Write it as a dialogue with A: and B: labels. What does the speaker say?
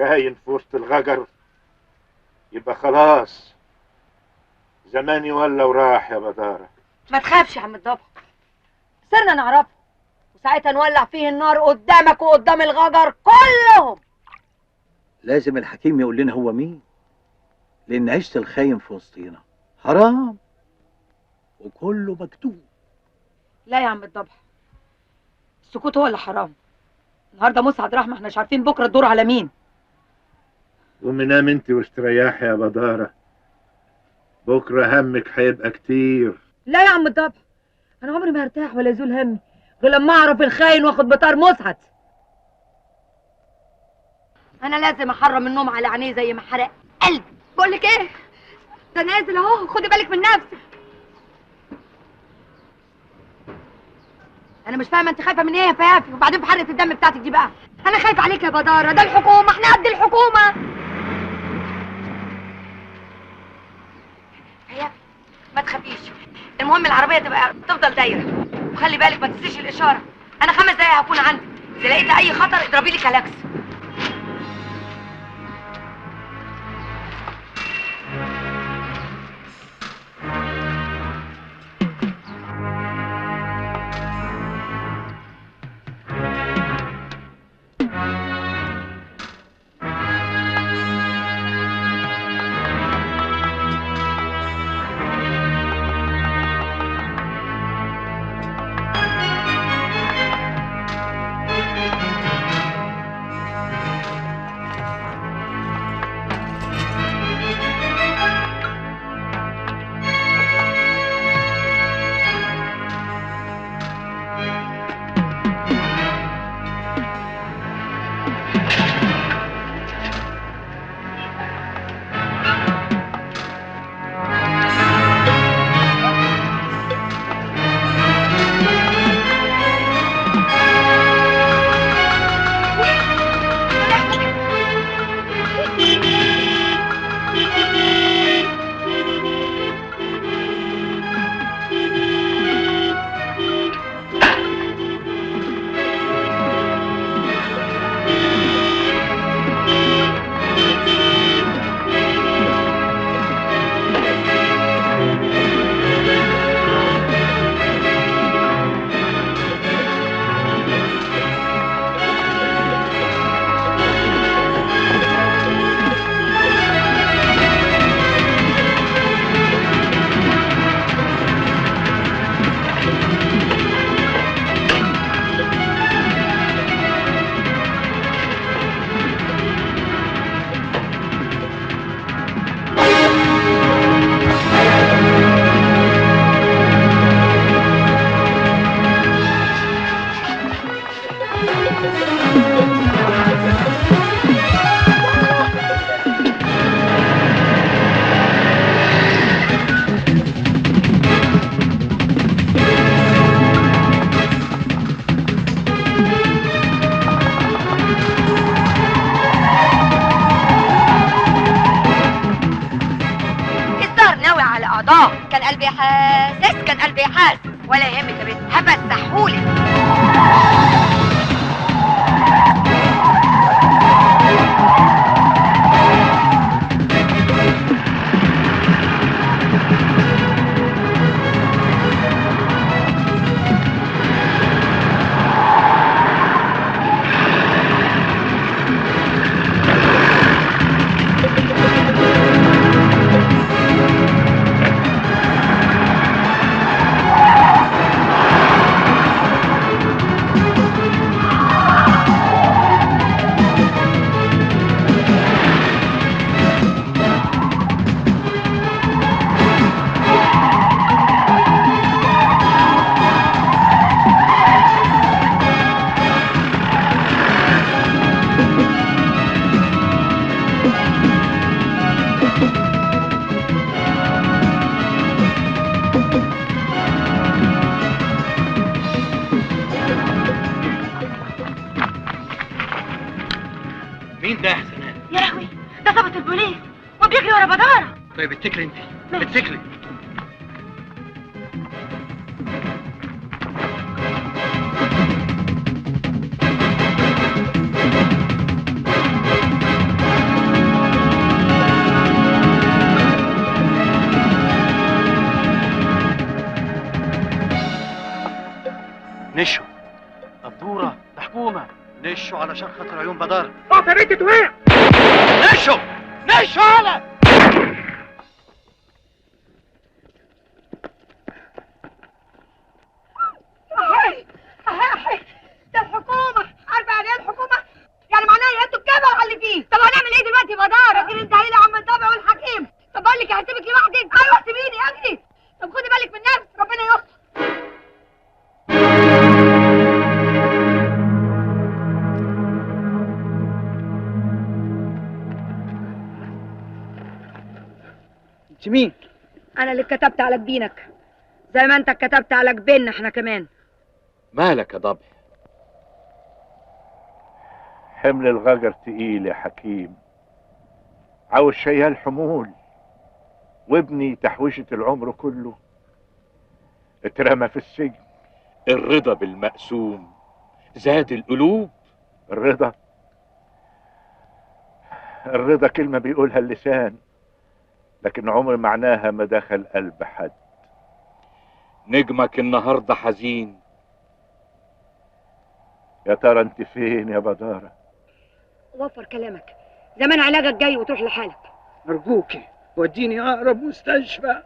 A: خاين في وسط الغجر يبقى خلاص زماني ولا وراح يا بدارة.
B: ما تخافش يا عم الضبع، صرنا نعرفه وساعتها نولع فيه النار قدامك وقدام الغجر كلهم.
C: لازم الحكيم يقول لنا هو مين، لان عيشة الخاين في وسطينا حرام وكله مكتوب.
B: لا يا عم الضبع، السكوت هو اللي حرام. النهارده مسعد راح، ما احنا مش عارفين بكره الدور على مين.
A: قومي نام انت واستريحي يا بدارة، بكره همك هيبقى كتير.
B: لا يا عم الضبع، انا عمري ما هرتاح ولا يزول همي غير لما اعرف الخاين واخد بطار مسعد. انا لازم احرم النوم على عينيه زي ما حرق قلبي.
D: بقول لك ايه، ده نازل اهو، خدي بالك من نفسك.
B: انا مش فاهمه انت خايفة من ايه يا فيافي؟ وبعدين في حرقه الدم بتاعتك دي بقى.
D: انا خايفة عليك يا بداره، ده الحكومة، احنا قد الحكومة.
B: فيافي ما تخافيش، المهم العربية تبقى تفضل دايرة، وخلي بالك ما تنسيش الاشارة. انا 5 دقايق هكون عندك، اذا لقيت اي خطر اضربي لي كلاكس. كان قلبي حاسس، كان قلبي حاسس. ولا يهمك يا بنت، هفسحهولك.
E: مين ده يا حسنات؟
D: يا لهوي، ده ظابط البوليس وبيجري ورا بدارة.
E: طيب اتكلي انت، اتكلي. نشو قدوره ده حكومة. نشو علشان خاطر عيون بدار.
F: اقف يا بنت توقع.
E: نشو نشو على
D: احي احي، ده الحكومة. عارفه يعني ايه الحكومة؟ يعني معناها يهدوا الجبل على اللي فيه. طب هنعمل ايه دلوقتي يا بدار؟ اجري انت يا عم الضبع والحكيم. طب بقول لك هسيبك لوحدك؟ ايوه سيبيني اجري. طب خدي بالك من نفسك، ربنا يستر.
F: انت مين؟
B: انا اللي كتبت على جبينك زي ما انت كتبت على جبيننا احنا كمان.
G: مالك يا ضبع؟
A: حمل الغجر تقيل يا حكيم، عاوز شيال حمول، وابني تحويشة العمر كله اترمى في السجن.
G: الرضا بالمقسوم زاد القلوب.
A: الرضا، الرضا كلمة بيقولها اللسان، لكن عمر معناها ما دخل قلب حد.
G: نجمك النهارده حزين.
A: يا ترى انت فين يا بدارة؟
B: وفر كلامك، زمان علاجك جاي وتروح لحالك.
F: ارجوكي وديني اقرب مستشفى.